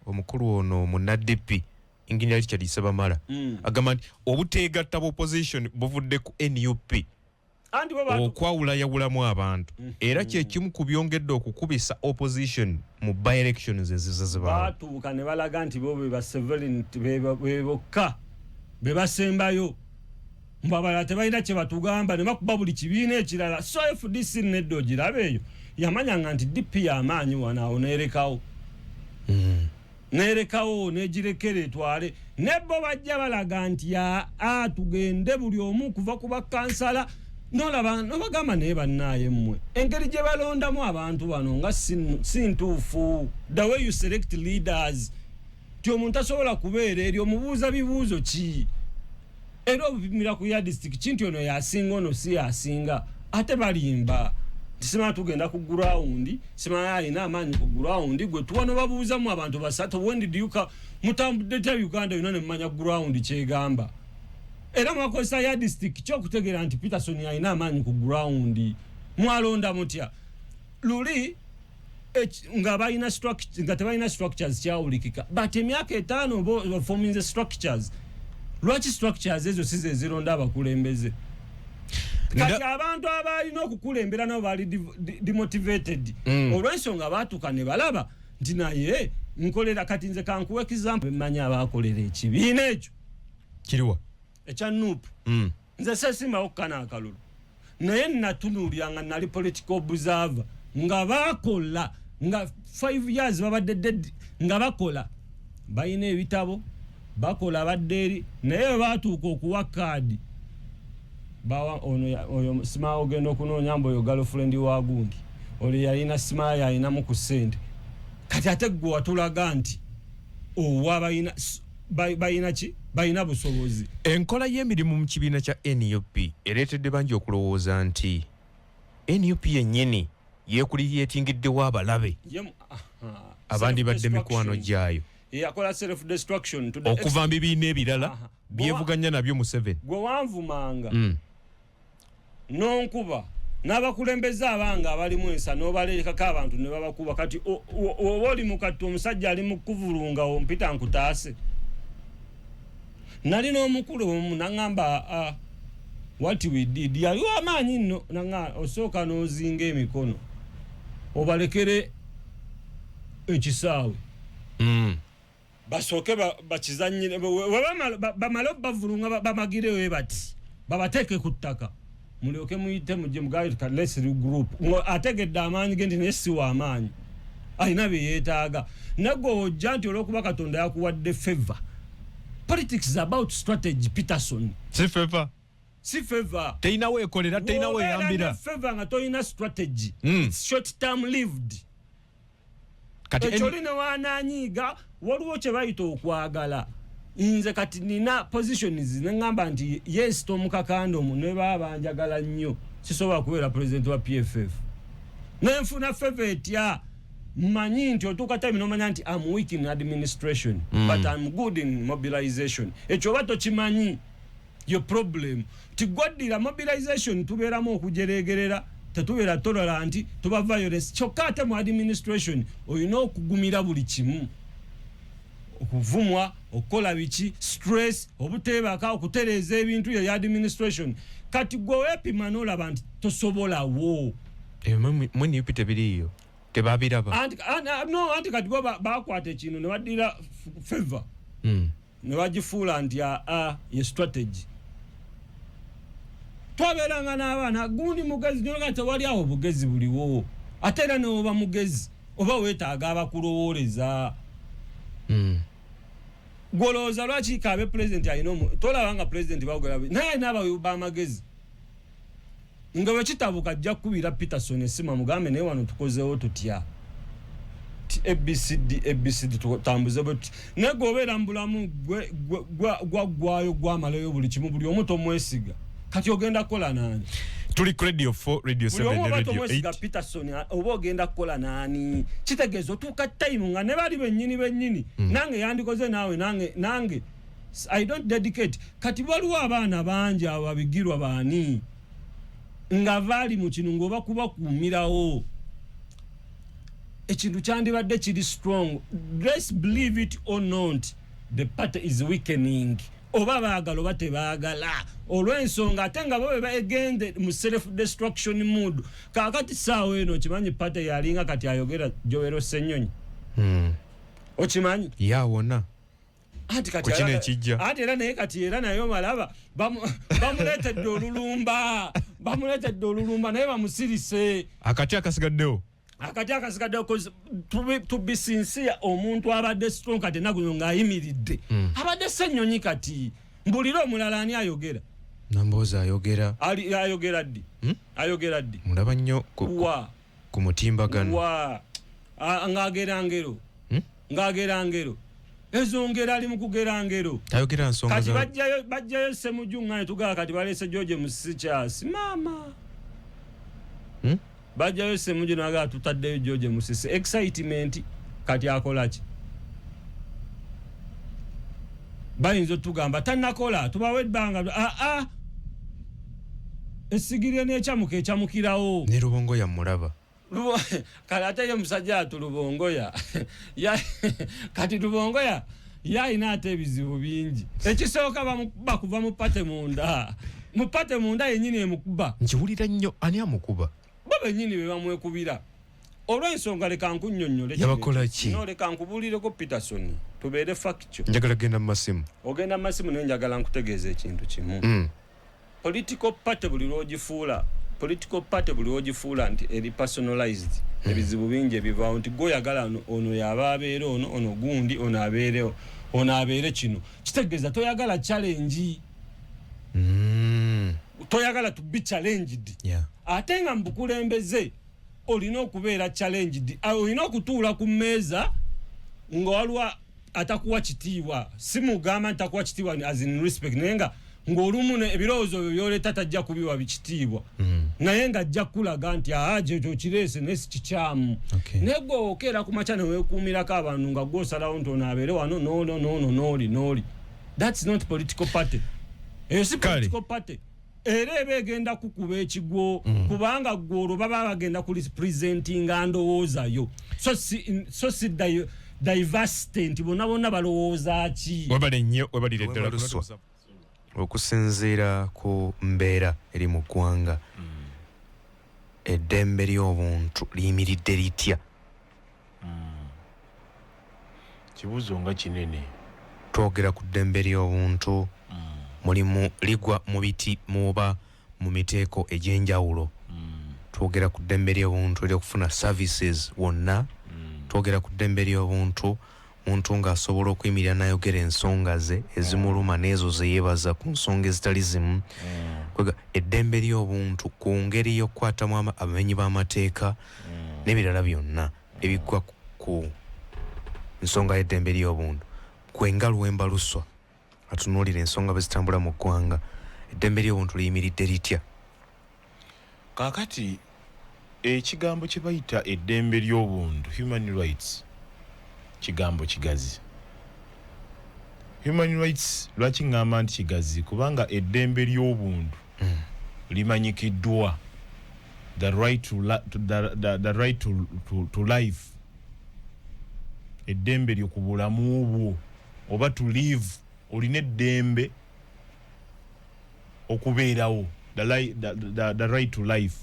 omukulu ono munna-DP Engineer Richard Ssebamala agamba nti obuteegatta opposition buvudde ku NUP okwawulayawulamu abantu era kye kimu ku byongedde okukubisa opposition mu by-elections eziza zibaawo. Baatuuka ne balaga nti bo be ba sovereignty be bokka be basembayo, mbu abalala tebalina kye batugamba ne bakuba buli kibiina ekirala. So FDC nedda ogiraba eyo yamanyanga nti DP y'amaanyi wano awo neerekawo neerekawo negirekera etwale. Ne bo bajja balaga nti aa tugende buli omu kuva ku bakansala nolaba nobagamba naye bannaaye mmwe engeri gye balondamu abantu bano nga si ntuufu. The way you select leaders ti omuntu asobola kubeera eri omubuuza bibuuzo ki era obupimira ku yardstick ki nti ono yasinga ono si yasinga ate balimba nti simala tugenda ku ground simala alina amaanyi ku ground gwe tuwa nobabuuzamu abantu basatu. When did you mutambudde tya Uganda yonna ne mumanya ground kyegamba era mwakozesa yardstick kyokutegeera nti Peterson alina amaanyi ku ground mwalonda mutya luli nga balina structure nga tebalina structures kyawulikika but emyaka 5 bo forming the structures. Lwaki structures ezo si ze zironda abakulembeze? Kati abantu abalina okukulembera nabo bali demotivated olw'ensonga baatuuka ne balaba nti naye nkolera. Kati nze kankuwa example mmanyi abakolera ekibiina ekyo kiriwa ekya NUP. Nze sesimbawo kukana akalulu naye natunuulira nga nali political observer nga bakola nga 5 years babadde dead nga bakola balina ebitabo bakola badde eri naye batuuka okuwa kaadi bawa ono oyo simaa ogenda okunoonya mbu oyo girlfriend wa gundi olwo yalina simaa yalinamu ku ssente. Kati ate gwe watulaga nti owa balina ki balina busobozi. Enkola y'emirimu mu kibiina kya NUP ereetedde bangi okulowooza nti NUP yennyini yeekuliriyetingiddewo abalabe abandi badde mikwano gyayo yakola self destruction okuva mu bibiina ebirala byevuganya nabyo Museveni. Gwe wanvumanga nonkuba n'abakulembeze abange abalimu ensa n'obalekako abantu ne babakuba. Kati oba oli mukattu omusajja ali mu kuvulunga ompita nkutaase. Nali n'omukulu omu naŋŋamba what we did yali wamaanyi nno naŋŋamba osooka n'ozinga emikono obalekere ekisaawe basooke bakizannyire bamale obavulunga bamagireyo bati babateeke ku ttaka mulyoke muyite mujje mugaye let's regroup. Ategedde amaanyi ge nti naye si w'amaanyi alina bye yeetaaga. Naggwe ojja nti olw'okuba Katonda yakuwadde favor. Politics is about strategy, Peterson. Si favor. Si favor. Terina weekolera, terina weeyambira. Favor nga tolina strategy. It's short term lived. Ekyo oli newananyiiga, waliwo kye bayita okwagala. Nze kati nina positions neŋŋamba nti yes, Tom Kakande omu ne baba banjagala nnyo, sisobola kubeera president wa PFF. Nenfuna favor etya? Mmanyi nti otuuka time nomanya nti am weak in administration, but am good in mobilization. Ekyo oba tokimanyi, your problem tigwaddira mobilization. Tubeeramu okujeregerera, tetubeera tolerant, tuba violence. Kyokka ate mu administration olina okugumira buli kimu, okuvumwa, okukola biki, stress, obuteebaka, okutereeza ebintu ya administration. Kati gwe weepima n'olaba nti tosobolawo. Mu NUP tebiriiyo, tebabiraba. No, anti kati bo bakwata ekintu ne baddira favor ne bagifuula nti aa ye strategy. Twabeeranga n'abaana gundi mugezi nyoga, tewali awo bugezi buliwo. Ate era newoba mugezi, oba weetaaga abakulowooleza. Gwolowooza lwaki kabe pulezidenti alina tolaba nga pulezidenti bagera naye alina abawi b'amagezi nga bwekitabuka ajja kukubira Peterson esimu amugambe, naye wano tukozeewo tutya? Ti ABCD ABCD, tutambuze bwe tuti. Naye gweobeera mu bulamu gwaggwayo, gwamalayo buli kimu, buli omu tomwesiga, kati ogenda kukola nani? Tuli ku Radio 4, Radio Buli omu 7 ne oba Radio tomwesiga 8. Peterson, oba ogenda kukola nani? Kitegeeza otuuka time nga ne bali bennyini bennyini nange yandikoze naawe nange I don't dedicate. Kati waliwo abaana bangi abo babigirwa baani nga baali mu kino ng'oba kubakuumirawo ekintu kyandibadde kiri strong. Let's believe it or not, the party is weakening, oba baagala oba tebaagala, olw'ensonga ate nga bo be bagende mu self destruction mood. Kaakati saawa eno okimanyi party yalinga kati ayogera Joel Ssenyonyi. Okimanyi? Yawona. Anti kati Ku kino ekijja. Anti era naye kati era naye omalaba bamuleetedde olulumba, bamuleetedde olulumba, naye bamusirise. Akati akasigaddewo. Akati akasigaddewo, 'cause to be sincere, omuntu abadde strong kati ennaku zino ng'ayimiridde abadde Ssenyonyi. Kati mbulire omulala ani ayogera? Namboozi ayogera. Ali ayogera ddi? Ayogera ddi? Mulaba nnyo Wa? ku mutimbagano. Wa? Ng'agera ngero. Ng'agera ngero, ezo ngero ali mu kugera ngero. Tayogera nsonga. Kati bajjayo Semuju nga netugala kati balese George Musisi maama. Bajjayo Semuju nagala tutaddeyo George Musisi, excitement. Kati akola ki? Bayinza otugamba tanakola, tubawe ebbanga. Aa, esigirye n'ekyamuka ekyamukirawo. Ne Lubongoya mulaba. Kale ate ye musajja atu Lubongoya, kati Lubongoya yalina ate ebizibu bingi. Ekisooka bamukuba kuva mu party munda, mu party munda yenyini emukuba. Nkiwulira nnyo, ani amukuba? Bo benyini be bamwekubira olw'ensonga leka nkunnyonnyole kino. Yabakola ki? No, leka nkubuulireko Peterson, tubeere factual. Njagala genda mu masimu. Ogenda mu masimu, naye njagala nkutegeeza ekintu kimu. Political party buli lwogifuula political party, buli lwogifuula nti eri personalized, ebizibu bingi ebivaawo, nti gweoyagala ono yaba abeere ono, ono gundi, ono abeere ono, abeere kino, kitegeeza toyagala challenge. Toyagala to be challenged. Ate nga mu bukulembeze olina okubeera challenged. Ah, olina okutuula ku mmeeza nga waliwo atakuwa kitiibwa, si mugamba nti takuwa kitiibwa as in respect, naye nga ng'olumu ebirowoozo byo byoleeta tajja kubiwa bikitiibwa, naye ng'ajja kukulaga nti aa gyekyo kireese naye si kikyamu. Naye gwe okeera ku makya neweekuumirako abantu nga gwosalawo nti ono abeere wano, noono noono nooli nooli, that's not political party. Eyo si political party, era eba egenda kukuba ekigwo, kubanga gwe olwo baba bagenda kurepresentinga ndowoozayo, so si diversity nti bonna bonna balowooza ki. Webale nnyo, webalire ddala. Luswa. Okusinziira ku mbeera eri mu ggwanga, eddembe ly'obuntu liyimiridde litya? Kibuuzo nga kinene. Twogera ku ddembe ly'obuntu, mulimu ligwa mu biti muba mu miteeko egy'enjawulo. Twogera ku ddembe ly'obuntu eryokufuna services wonna. Twogera ku ddembe ly'obuntu, muntu ng'asobola okuyimirira n'ayogera ensonga ze ezimuluma n'ezo ze yeebaza ku nsonga ezitali zimu. Kwega eddembe ly'obuntu ku ngeri y'okukwatamu abamenyi b'amateeka n'ebirala byonna ebigwa ku Ku nsonga y'eddembe ly'obuntu, gwe nga Luwemba Luswa atunuulira ensonga bwe zitambula mu ggwanga, eddembe ly'obuntu liyimiridde litya? Kaakati ekigambo kye bayita eddembe ly'obuntu, human rights, kigambo kigazi. Human rights, lwaki ŋŋamba nti kigazi? Kubanga eddembe ly'obuntu limanyikiddwa, the right to, to, the right to life, eddembe lyo ku bulamu bwo oba to live, olina eddembe okubeerawo, the right to life,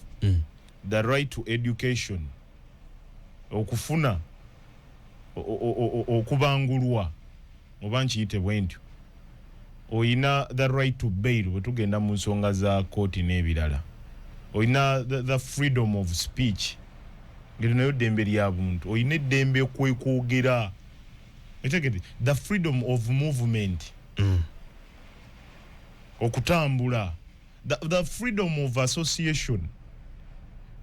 the right to education, okufuna okubangulwa oba nkiyite bwe ntyo, oyina the right to bail bwe tugenda mu nsonga za kooti n'ebirala, oyina the freedom of speech, ngeri nayo ddembe lya buntu, oyina eddembe kwekwogera, etegede, the freedom of movement, okutambula, the freedom of association,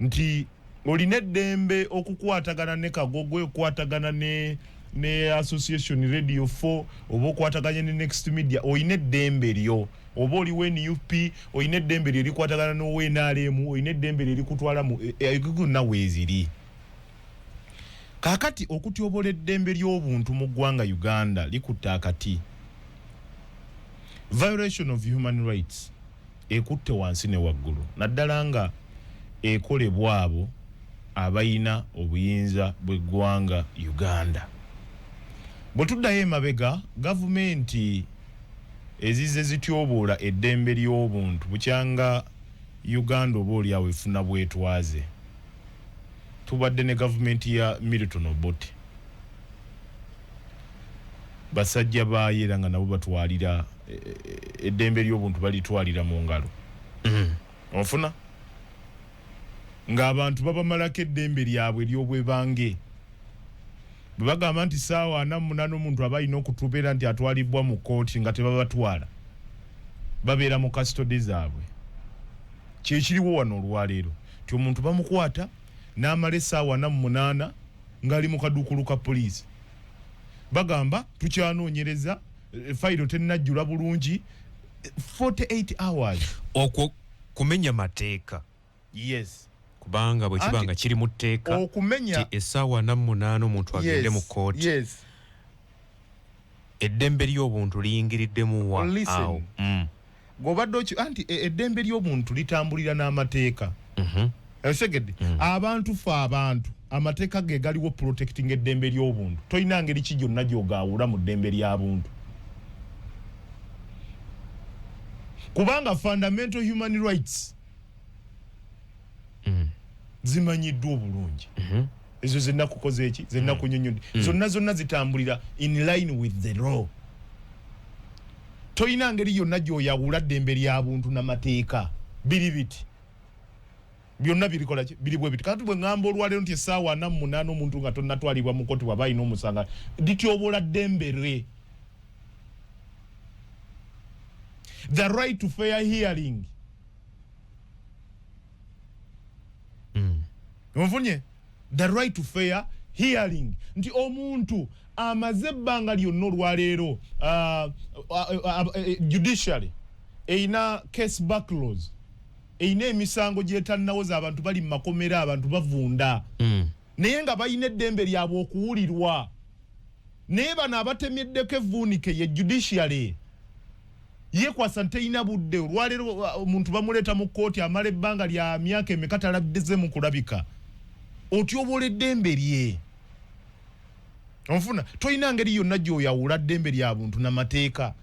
nti olina eddembe okukwatagana ne Kagogwe, okukwatagana ne association Radio 4 oba okwataganya ne Next Media, olina eddembe lyo, oba oliwo NUP, olina eddembe lyo erikwatagana n'owa NRM, olina eddembe lyo erikutwala mu gonna weeziri. Kaakati okutyobola eddembe ly'obuntu mu ggwanga Uganda likutta akati. Violation of human rights ekutte wansi ne waggulu, naddala nga ekolebwa abo abayina obuyinza bw'eggwanga Uganda. Bwe tuddayo emabega, gavumenti ezizze zityoboola eddembe ly'obuntu bukyanga Uganda oba oliawo efuna bwetwaze, tubadde ne gavumenti ya Milton Obote, basajja baayo era nga nabo batwalira eddembe ly'obuntu balitwalira mu ngalo. Onfuna ng'abantu babamalako eddembe lyabwe ery'obwebange bwe bagamba nti saawa 48 omuntu aba alina okutubeera nti atwalibwa mu kooti, nga tebabatwala, babeera mu custody zaabwe. Kyekiriwo wano olwaleero ti omuntu bamukwata n'amala essaawa 48 ng'ali mu kaduukulu ka poliisi, bagamba tukyanoonyereza, fayiro tennajjula bulungi, 48 hours. Okwo kumenya mateeka. Yes. Kubanga bwe kiba nga kiri mu tteeka okumenya ti essaawa 48 omuntu agende mu kkooti, eddembe ly'obuntu liyingiriddemu wa awo? Gobadde anti eddembe ly'obuntu litambulira n'amateeka. Osegedde? Abantu fe abantu, amateeka ge galiwo protecting eddembe ly'obuntu. Tolina ngeri ki gyonna gy'ogaawula mu ddembe lya buntu, kubanga fundamental human rights zimanyiddwa obulungi. Ezo zenakukoze eki zenakunyonyodde zonna zonna zitambulira in line with the law. Tolina ngeri yonna gy'oyawula ddembe lya buntu n'amateeka. Biri biti byonna birikola ki? Biri bwe biti. Kati bwe ŋŋamba olwaleero nti essaawa 48 omuntu nga tonnatwalibwa mu kooti bw'aba alina omusanga, lityobola ddembe lwe, the right to fair hearing. Onfunye? The right to fair hearing, nti omuntu amaze ebbanga lyonna olwaleero, judiciary erina case backlogs, erina emisango gyetannawoza, abantu bali mu makomera, abantu bavunda, naye nga balina eddembe lyabwe okuwulirwa. Naye bano abatemyeddeko evvuunike ye judiciary yekwasa nti terina budde. Olwaleero omuntu bamuleeta mu kkooti, amala ebbanga lya myaka emeka taladdeze mu kulabika, otyobola eddembe lye. Onfuna? Tolina ngeri yonna gy'oyawula ddembe lya buntu namateeka.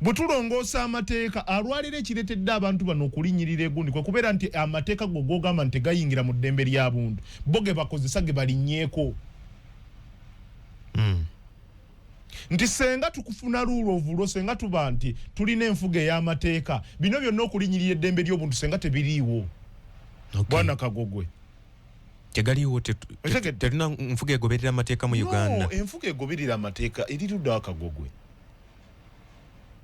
Bwe tulongoosa amateeka alwaliro, ekireetedde abantu bano okulinnyirira egundi kwe kubeera nti amateeka go gogamba nti tegayingira mu ddembe lya buntu, bo ge bakozesa, ge balinnyeeko, nti senga tukufuna rule of law, senga tuba nti tulina enfuga ey'amateeka, bino byonna okulinnyirira eddembe ly'obuntu senga tebiriiwo. Bwana Kagogwe. Tegaliiwo. Otegedde? Tetulina nfuga egoberera amateeka mu Uganda. No, enfuga egoberera amateeka eri luddawa, Kagogwe?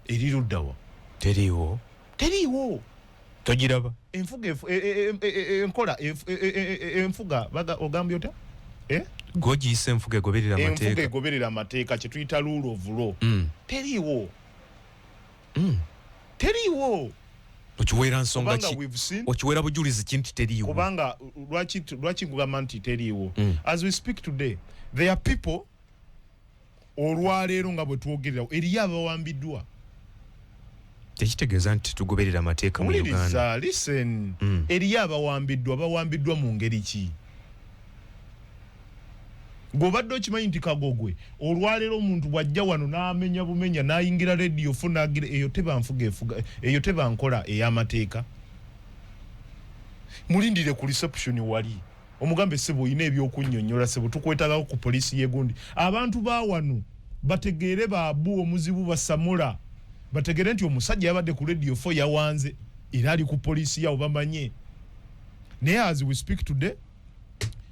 Eri luddawa? Teriiwo. Teriiwo. Togiraba. Enfuga enkola enfuga ogambye otya? Eh? Gwogiyisa enfuga egoberera Enfuga amateeka. egoberera amateeka, kyetuyita rule of law, teriiwo. Teriiwo. Okiweera nsonga Kubanga ki? we've seen Okiweera bujulizi ki nti teriiwo? Kubanga lwaki nkugamba nti teriiwo? As we speak today, there are people, olwaleero nga bwe twogererawo, eriyo abawambiddwa. Tekitegeeza nti tugoberera amateeka mu Uganda. Wuliriza, listen. Eriyo abawambiddwa. Bawambiddwa mu ngeri ki? Gweobadde okimanyi nti Kagogwe olwaleero omuntu bw'ajja wano n'amenya bumenya n'ayingira Radio 4 n'agira, eyo teba nfuga efuga, eyo teba nkola ey'amateeka. Mulindire ku reception wali, omugambe, "Sebo, olina ebyokunnyonnyola, sebo, tukwetagako ku poliisi y'egundi." Abantu ba wano bategeere, baabu omuzibu basamula bategeere nti omusajja yabadde ku Radio 4 yawanze era ali ku poliisi yawo, bamanye. Naye as we speak today,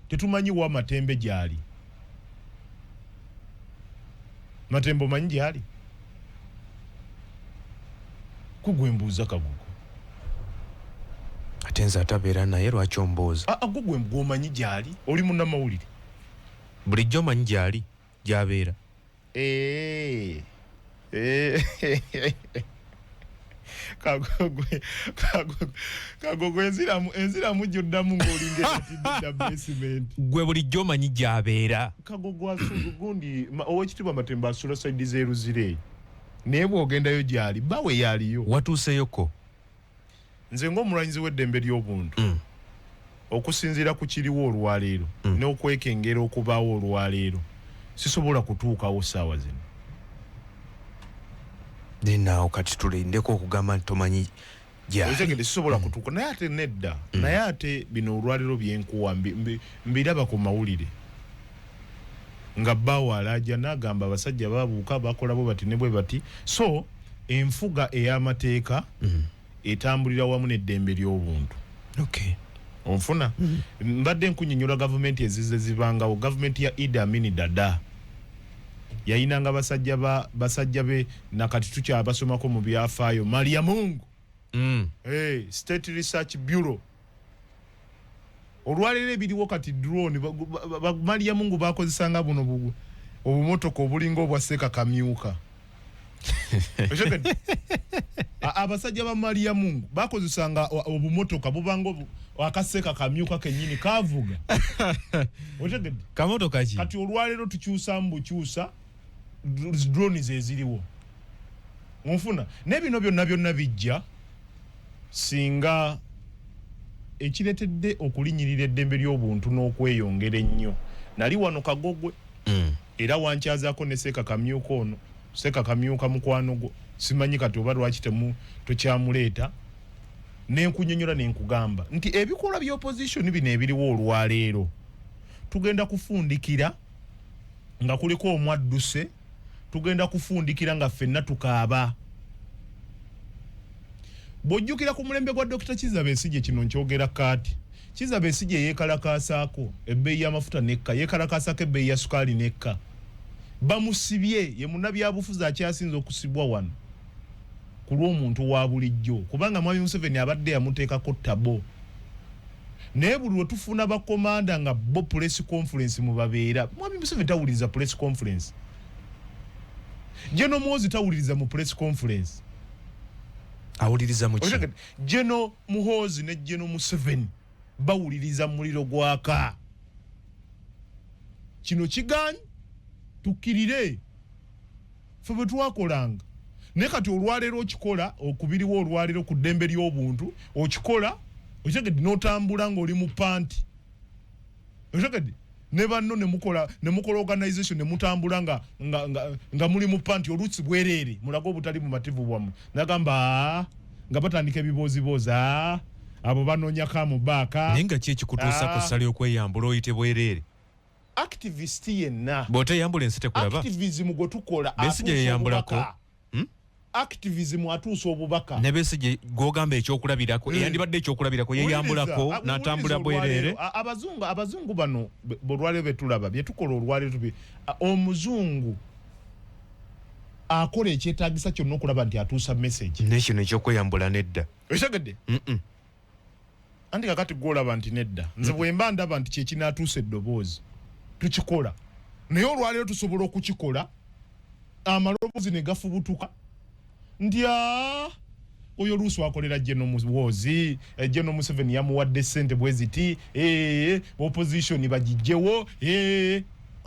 tetumanyi wa Matembe gyali. Matembe omanyi gyali? Kugwe mbuuza, Kagugu. Ate nze atabeera naye, lwaki ombuuza? Ah, gugwe gwomanyi gyali, oli munnamawulire. Bulijjo omanyi gyali, gyabeera? Eh. Eh. Kagogwe, Kagogwe, Kagogwe, enziramu gyoddamu ng'olinga eyatidde basement. Gwe bulijjo omanyi gyabeera? Kagogwe gundi owekitiibwa Matembe asula side z'eruzire, naye bw'ogendayo gyali, bawe yaliyo. Watuuseyoko? Nze ng'omulwanyizi w'eddembe ly'obuntu, okusinziira ku kiriwo olwaleero n'okwekengera okubaawo olwaleero, sisobola kutuukawo ssaawa zino. Nenaawo kati tulindeko okugamba nti tomanyi gyali. Okitegedde? Sisobola kutuuka, naye ate nedda, naye ate bino olwaleero byenkuwa mbiraba ku mawulire nga bbaawo alaja n'agamba abasajja babuuka bakola bwe bati ne bwe bati. So enfuga ey'amateeka etambulira wamu n'eddembe ly'obuntu. Onfuna? Mbadde nkunyonyola gavumenti ezize zibangawo. Gavumenti ya Idi Amin Dada yayinanga basajja ba basajja be, nakati tukyabasomako mu byafaayo, Maliyamungu. Hey, State Research Bureau. Olwaleero ebiriwo kati drone, Maliyamungu bakozesanga buno obumotoka obulinga obwa Seeka Kamyuka. Okitegedde? Abasajja ba Maliyamungu bakozesanga obumotoka bubanga akaseeka kamyuka kenyini kavuga. Okitegedde? Kamotoka ki? Kati olwaleero tukyusamu bukyusa, drone zeziriwo, onfuna? Naye bino byonna byonna bijja singa ekiretedde okulinyirira eddembe ly'obuntu n'okweyongera ennyo. Nali wano, Kagogwe, era wankyazaako ne Seeka Kamyuka. Ono Seeka Kamyuka mukwano gwo, simanyi kati oba lwaki temu tokyamuleeta. Nenkunyonyola nenkugamba nti ebikolwa bya opposition bino ebiriwo olwaleero tugenda kufundikira nga kuliko omwadduse, tugenda kufundikira nga ffenna tukaaba. Bw'ojjukira ku mulembe gwa Dr Kiza Besigye, kino nkyogera kaati, Kiza Besigye yeekalakaasaako ebbeeyi y'amafuta nekka, yeekalakaasako ebbeeyi ya sukaali nekka, bamusibye. Ye munnabyabufuzi akyasinze okusibwa wano ku lw'omuntu wa bulijjo, kubanga Mwami Museveni abadde yamuteekako tabo. Naye buli lwe tufuna bakomanda nga bo press conference mubabeera, Mwami Museveni tawuliriza press conference, General Muhoozi tawuliriza mu press conference. Awuliriza muki? Okitegedde? General Muhoozi ne General Museveni bawuliriza muliro gwaka. Kino kiganyi tukkirire ffe bwe twakolanga. Naye kati olwaleero okikola okubiriwo, olwaleero ku ddembe ly'obuntu okikola, okitegedde, n'otambula ng'oli mu panti, okitegedde, ne banno ne mukola organization ne mutambula nga muli mu panti, oluusi bwereere, mulage obutali bumativu bwammwe. Nagamba, "Ah," nga batandika ebibooziboozi, "Ah, abo banoonya kamubaaka." Naye nga ki ekikutuusa ku Ah. ssala okweyambula oyite bwereere? Activist yenna, Bw'oteyambula ensi tekulaba. Activism gwe tukola Besigye atuusa yeyambulako. obubaka. Activism atuusa obubaka. Ne Besigye gwogamba ekyokulabirako, eyandibadde ekyokulabirako, yeyambulako Wuliriza, n'atambula wuliriza. bwereere. Olwaleero, abazungu bano olwaleero betulaba byetukola olwaleero omuzungu akola ekyetagisa kyonna okulaba nti atuusa message. Nekino ekyokweyambula nedda. Okitegedde? Anti kakati gwolaba nti nedda, nze bwe mba ndaba nti kyekinaatuusa eddoboozi. Tukikola, naye olwaleero tusobola okukikola, amaloboozi ne gafubutuka nti, "Ah, oyo Luswa akolera General Muhoozi, General Museveni yamuwadde sente bwe ziti, opposition bagijjewo."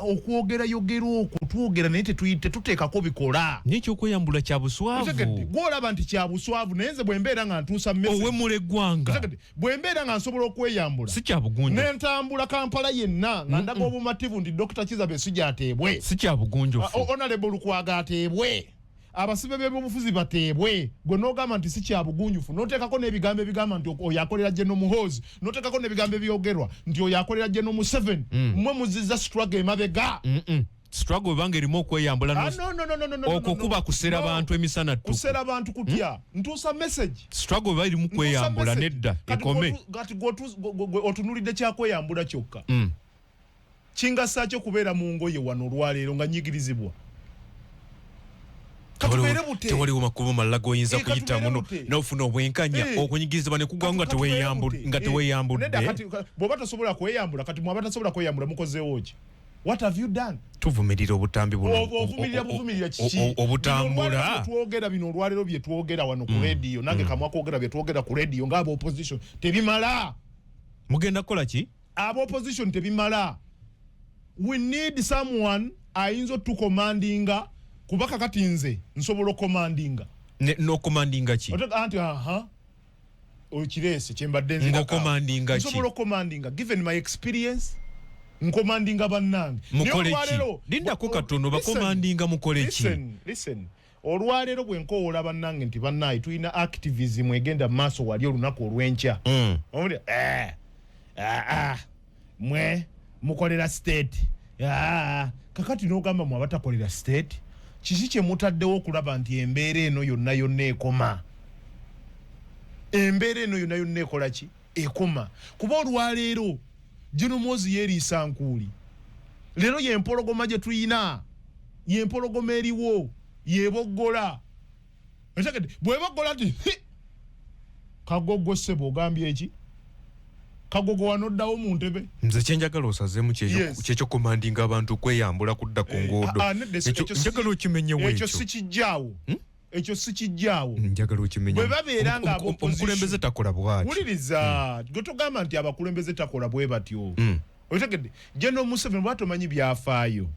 Okwogera yogera okwo twogera, naye tetuteekako bikola. Naye ekyokweyambula kya buswavu. Otegedde? Gwolaba nti kya buswavu, naye nze bwe mbeera nga ntuusa message- Owemula eggwanga. Otegedde? Bwe mbeera nga nsobola okweyambula Si kya bugunjufu. nentambula Kampala yenna nga ndaga obumativu nti Dr Kiza Besigye ateebwe, Si kya bugunjufu. Honorable Lukwago ateebwe, abasibe b'ebyobufuzi bateebwe, gwe n'ogamba nti si kya bugunjufu, n'oteekako n'ebigambo ebigamba nti oyo akolera General Muhoozi, n'oteekako n'ebigambo ebyogerwa nti oyo akolera General Museveni, mmwe muzizza struggle emabega. Struggle webanga erimu okweyambula Ah, no, no, no, no, no, no, okwo no, kuba no. kusera No. bantu emisana ttuku. Kusera bantu kutya? Ntuusa message. Struggle weba erimu Ntuusa kweyambula, message. nedda, Kati ekome. kati gwe otunulidde kyakweyambula kyokka. Kingasa kyo kubeera mu ngoye wano olwaleero nga nyigirizibwa? Katubeere bute. Tewaliwo makubo malala goyinza Eh, kuyita katubeere muno bute. n'ofuna obwenkanya, okunyigirizibwa ne kugwawo nga Katubeere bute. nga teweeyambudde. Nedda, kati bw'oba tosobola kweyambula, kati mwaba tasobola kweyambula, mukozeewo ki? What have you done? Tuvumirira obutambi buno. Ovumirira buvumirira kiki? Obutambula. Bino olwaleero twogera, bino olwaleero bye twogera wano ku radio, nange kamwa kwogera bye twogera ku radio ng'aba opposition tebimala. Mugenda kukola ki? Aba opposition tebimala. We need someone ayinza otucommandinga, kuba kakati nze nsobola ocommandinga. N'ocommandinga ki? Anti aha, okireese kyembadde nzirako. Ng'ocommandinga ki? Nsobola ocommandinga given my experience, ncommandinga bannange. Naye Mukole ki? olwaleero Lindako katono. Listen, Bacommandinga mukole ki? listen, listen. Olwaleero bwe nkowoola bannange nti bannaaye, tulina activism egenda mu maaso wali olunaku olw'enkya, Owulira? Eh, ah, ah, mwe mukolera state. Ah, kakati n'ogamba mwe abatakolera state, kiki kye mutaddewo okulaba nti embeera eno yonna yonna ekoma? Embeera eno yonna yonna ekola ki? Ekoma. Kuba olwaleero General Muhoozi yeeriisa nkuuli, leero yempologoma gye tuyina, yempologoma eriwo yeboggola. Otegedde? Bweboggola nti, "Hi! Kagogo ssebo, ogambye eki? Kagogo wanoddawo mu ntebe." Nze kyenjagala osazeemu kyekyocommandinga abantu kweyambula kudda ku nguudo. Ah, ah, nedda, Ekyo njagala okimenyewo. Ekyo Ekyo si kijjaawo, ekyo si kijjaawo. Njagala okimenye. Bwe babeera nga Omukulembeze takola bwati. Wuliriza, gwe togamba nti abakulembeze takola bwe batyo. Otegedde? General Museveni bw'ate omanyi byafaayo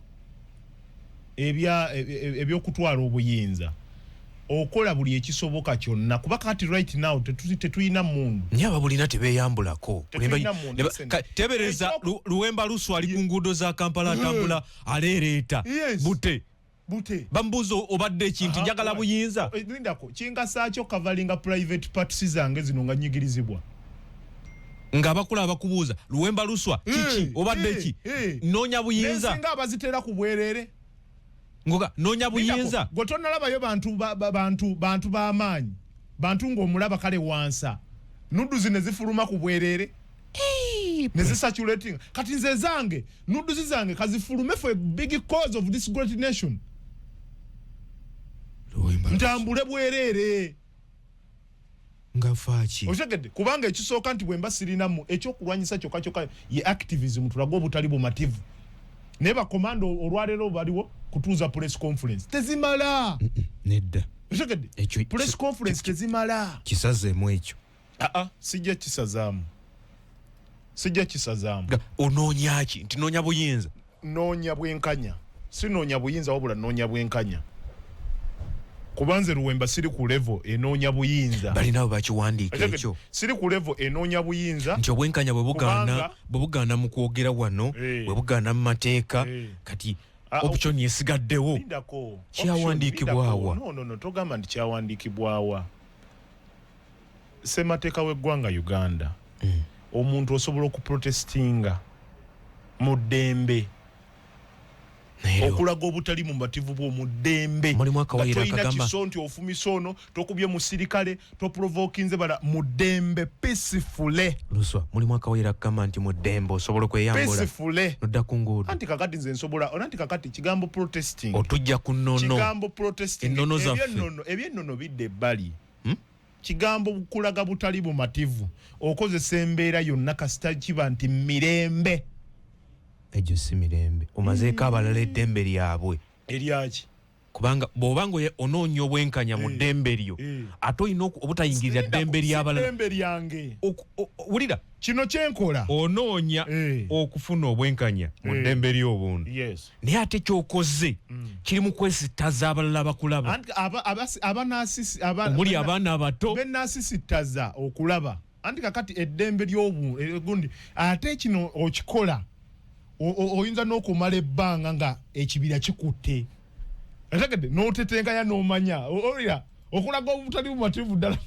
ebyokutwala obuyinza, okola buli ekisoboka kyonna, kuba kati right now tetulina mundu. Naye ababulina tebeyambulako. Tetulina mundu, listen. Tebereza Luwemba Luswa ali ku nguudo za Kampala, atambula aleereeta bute. Bute. Bamubuuza, obadde ekintu, njagala buyinza. Eh, lindako, kingasaakyo coveringa private parts zange zino nga nyigirizibwa? Ng'abakula abakubuuza, Luwemba Luswa kiki, obadde ki? Noonya buyinza. Nensinga abazitera ku bwereere. Ngoga noonya buyinza. Lindako, gwe tonalabayo bantu bantu b'amaanyi, bantu ng'omulaba kale wansa, nudes ne zifuluma ku bwereere ne zicirculating. Kati nze zange nudes zange kazifulume for a big cause of this great nation. Luwemba Luswa. Ntambule bwereere. Nga faaki? Otegedde? Kubanga ekisooka nti bwe mba sirinamu ekyokulwanyisa kyokka kyokka ye activism, tulage obutali bumativu. Naye bakomando olwaleero baliwo kutuuza press conference tezimala. Nedda. Otegedde? Press conference tezimala. Kisazeemu ekyo. Aa, sijja kisazaamu, sijja kisazaamu. Onoonya ki? Nti noonya buyinza. Noonya bwenkanya, sinoonya buyinza, wabula noonya bwenkanya, kuba nze Luwemba siri ku level enoonya buyinza. Balinaabo bakiwandiika. Otegedde? Ekyo Siri ku level enoonya buyinza. Nti obwenkanya bwe bugaana, bwe bugaana mu kwogera wano, bwe bugaana mu mateeka, kati option esigaddewo Lindako. Kyawandiikibwa Option, wa? lindako. No, no, no, togamba nti kyawandiikibwawa. Ssemateeka w'eggwanga Uganda, omuntu osobola okuprotestinga mu ddembe, Naye okulaga obutali mumativu bwo mu ddembe, Mulimu nga akawayiro tolina akagamba- kiso nti ofumisa ono, tokubye musirikale, toprovokinze bala, mu ddembe, peacefully. Luswa, mulimu akawayiro akagamba nti mu ddembe osobola okweyambula Peacefully. nodda ku nguudo. Anti kakati nze nsobola, anti kakati kigambo protesting, Otujja ku nnono. Kigambo protesting, Ennono zaffe. Ebyennono bidde ebbali. Kigambo kulaga butali bumativu, okozesa embeera yonna kasita kiba nti mirembe. Egyo si mirembe, omazeeko abalala eddembe lyabwe. Eryaki? Kubanga bw'oba nga onoonya obwenkanya mu ddembe lyo, ate olina obutayingirira ddembe ly'abalala. Ddembe lyange. Wulira. Kino kyenkola. Onoonya okufuna obwenkanya mu ddembe ly'obuntu, naye ate kyokoze kiri mu kwesittaza abalala abakulaba, Anti omuli abaana abato. Benasisittaza okulaba, anti kakati eddembe ly'obu gundi, ate kino okikola oyinza n'okumala ebbanga nga ekibira kikutte, ategedde n'otetenkanya n'omanya olira okulaga obutali bumativu ddala.